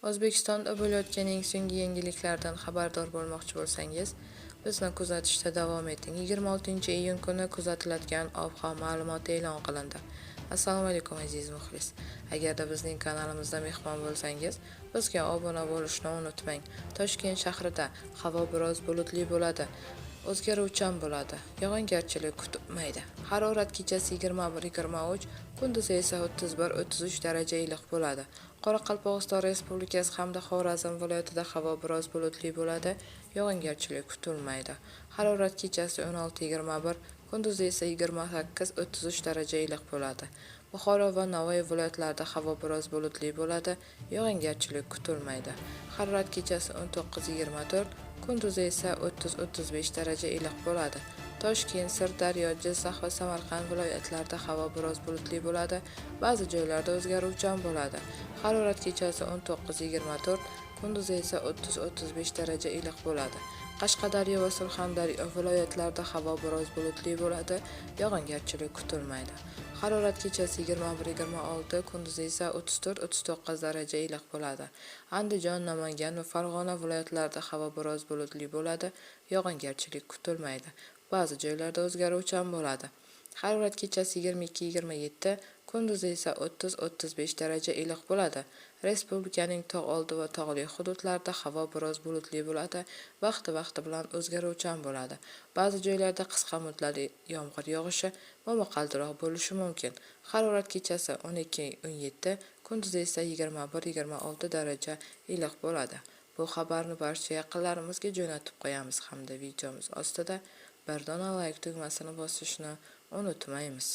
O'zbekistonda bo'layotgan eng so'nggi yangiliklardan xabardor bo'lmoqchi bo'lsangiz, bizni kuzatishda davom eting. 26-iyun kuni kuzatiladigan ob-havo ma'lumoti e'lon qilindi. Assalomu alaykum, aziz muxlis. Agarda bizning kanalimizda mehmon bo'lsangiz, bizga obuna bo'lishni unutmang. Toshkent shahrida havo biroz bulutli bo'ladi. O'zgaruvchan bo'ladi. Yog'ingarchilik kutilmaydi. Harorat kechasi 21-23, kunduzi esa 31-33 daraja iliq bo'ladi. Qoraqalpog'iston Respublikasi hamda Xorazm viloyatida havo biroz bulutli bo'ladi. Yog'ingarchilik kutilmaydi. Harorat kechasi 16-21, kunduzi esa 28-33 daraja iliq bo'ladi. Buxoro va Navoiy viloyatlarida havo biroz bulutli bo'ladi. Yog'ingarchilik kutilmaydi. Harorat kechasi 19-24, kunduzi esa 30-35 daraja iliq bo'ladi. Toshkent, Sirdaryo, Jizzax va Samarqand viloyatlarida havo biroz bulutli bo'ladi. Ba'zi joylarda o'zgaruvchan bo'ladi. Harorat kechasi 19-24, kunduzi esa 30-35 daraja iliq bo'ladi. Qashqadaryo va Surxondaryo viloyatlarida havo biroz bulutli bo'ladi, yog'ingarchilik kutilmaydi. Harorat kechasi 21-26, kunduzi esa 34-39 daraja iliq bo'ladi. Andijon, Namangan va Farg'ona viloyatlarida havo biroz bulutli bo'ladi, yog'ingarchilik kutilmaydi. Ba'zi joylarda o'zgaruvchan bo'ladi. Harorat kechasi 22-27, kunduzi esa 30-35 daraja iliq bo'ladi. Respublikaning tog' oldi va tog'li hududlarida havo biroz bulutli bo'ladi, vaqti-vaqti bilan o'zgaruvchan bo'ladi. Ba'zi joylarda qisqa muddatli yomg'ir yog'ishi, momaqaldiroq bo'lishi mumkin. Harorat kechasi 12-17, kunduzi esa 21-26 daraja iliq bo'ladi. Bu xabarni barcha yaqinlarimizga jo'natib qo'yamiz hamda videomiz ostida bir dona layk tugmasini bosishni unutmaymiz.